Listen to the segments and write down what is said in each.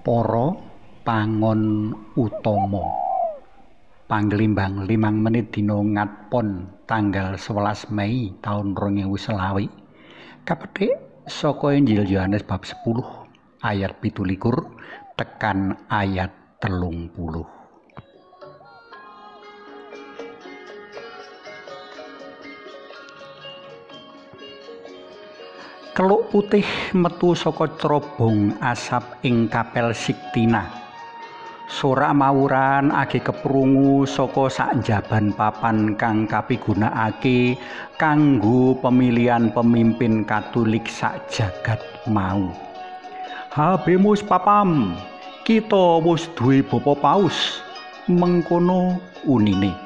Para pangon utama. Panglimbang 5 menit dina Ngatpon tanggal 11 Mei taun 2020. Kapethik saka Injil Yohanes bab 10 ayat 17 tekan ayat 30. Keluk putih metu saka cerobong asap ing Kapel Siktina. Sorak mawuran age keprungu saka saknjaban papan kang kapigunakake kanggo pemilihan pemimpin Katolik sak jagat mau. Habemus papam, kita wis duwe Bapa Paus, mengkono unine.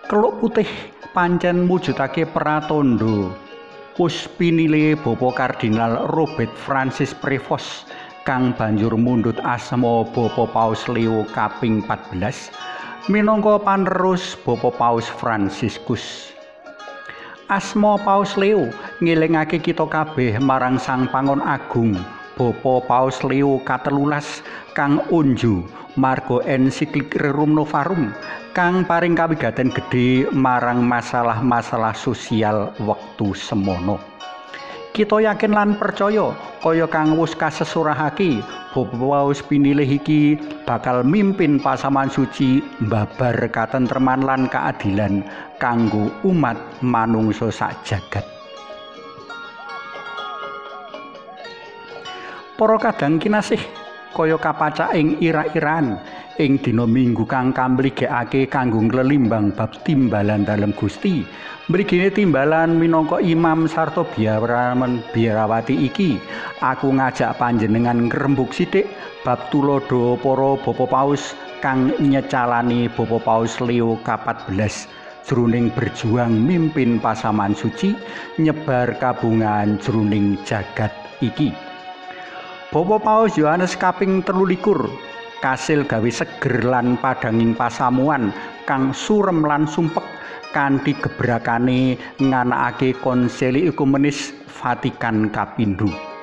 Keluk putih pancen mujudake pratandha wis pinilih Bapa Kardinal Robert Francis Prevost kang banjur mundhut asma Bapa Paus Leo kaping 14 minangka panerus Bapa Paus Fransiskus. Asma Paus Leo ngelingake kita kabeh marang Sang Pangon Agung Bapa Paus Leo ka-13 kang unju marga ensiklik Rerum Novarum kang paring kawigaten gedhe marang masalah-masalah sosial wektu semono. Kita yakin lan percaya kaya kang wis kasesurahake Bapa Paus pinilih iki bakal mimpin pasaman suci mbabar katentreman lan keadilan kanggo umat manungsa sak jagat. Para kadang kinasih kaya kapacak ing ira-iran ing dina Minggu kang kamligekake kanggo nglelimbang bab timbalan dalem Gusti. Mrigine timbalan minangka imam sarta biarawan biarawati iki, aku ngajak panjenengan ngrembug sithik bab tuladha para bapa paus kang nyecalani Bapa Paus Leo ka-14 jroning berjuang mimpin pasaman suci nyebar kabungan jroning jagat iki. Bapa Paus Yohanes kaping 23 kasil gawe seger lan padhanging pasamuan kang surem lan sumpek kanthi gebrakane nganakake Konsili Ekumenis Vatikan kapindho.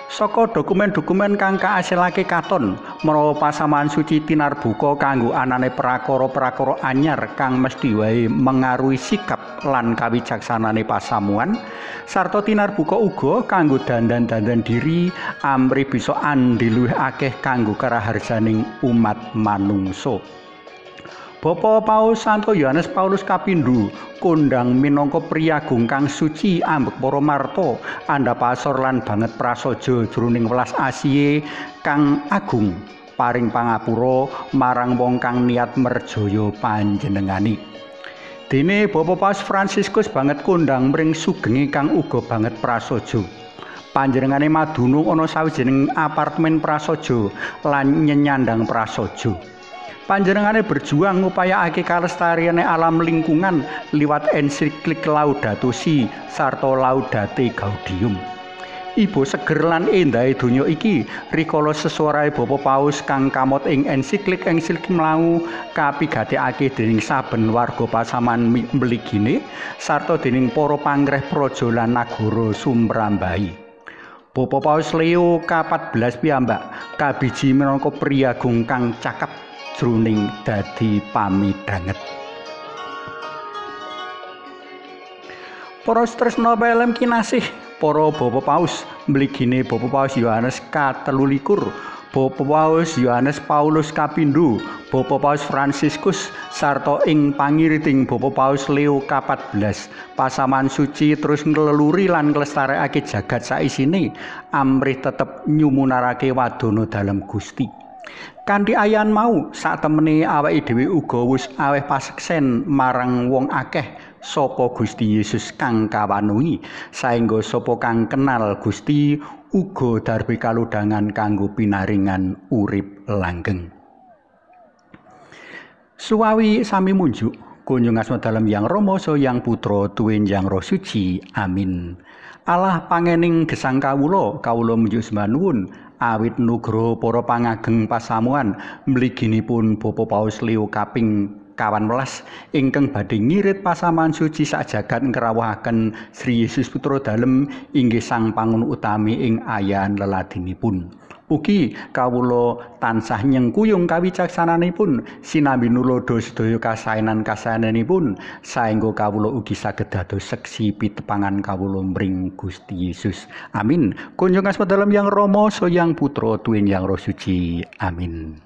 Saka dokumen-dokumen kang kaasilake katon menawa pasaman suci tinarbuka kanggo anane prakara-prakara anyar kang mesti wae mengaruhi sikap lan kawicaksanane pasamuan sarta tinarbuka uga kanggo dandan-dandan diri amrih bisa andhi luwih akeh kanggo karaharjaning umat manungsa. Bapa Paus Santo Yohanes Paulus kapindho kondhang minangka priyagung kang suci ambek para marta andhap asor lan banget prasaja jroning welas asihe kang agung paring pangapura marang wong kang niat merjaya panjenengane. Dene Bapa Paus Fransiskus banget kondhang mring sugenge kang uga banget prasaja. Panjenengane madunung ana sawijining apartemen prasaja lan nyenyandang prasaja. Panjenengane berjuang ngupayakake kalestariane alam lingkungan liwat ensiklik Laudato Si sarta Laudate Gaudium. Ibo seger lan endahe donya iki rikala sesuarae Bapa Paus kang kamot ing ensiklik mlau kapigatekake dening saben warga pasaman mligine sarta dening para pangreh praja lan nagara sumrambahi. Bapa Paus Leo ka-14 piyambak kabiji minangka priyagung kang cakep jroning dadi pamidhanget. Para tresna pelem kinasih, para Bapa Paus mligine Bapa Paus Yohanes ka-23, Bapa Paus Yohanes Paulus kapindho, Bapa Paus Fransiskus sarta ing pangiriting Bapa Paus Leo ka-14, pasaman suci terus ngleluri lan nglestarekake jagat saisine amrih tetep nyumunarake wadana dalem Gusti. Kanthi ayan mau satemene awake dhewe uga wis aweh paseksen marang wong akeh sapa Gusti Yesus kang kawanuhi saengga sapa kang kenal Gusti uga darbe kalodhangan kanggo pinaringan urip langgeng. Suwawi sami munjuk kunjung asma dalem Yang Rama saha Yang Putra tuwin Yang Roh Suci. Amin. Allah pangening gesang kawula, kawula munjuk sembah nuwun awit nugroho para pangageng pasamuan mliginipun Bapa Paus Leo kaping 18 ingkang badhe ngirit pasaman suci sak jagat ngrawuhaken Sri Yesus Putra Dalem inggih Sang Pangun utami ing ayan leladinipun. Ugi kawula tansah nyengkuyung kawicaksananipun sinambi nulodo sedaya kasaenan-kasaenanipun saengga kawula ugi saged dados seksi pitepangan kawula mring Gusti Yesus. Amin. Kunjung asma dalem Yang Rama, Yang Putra, tuwin Yang Roh Suci. Amin.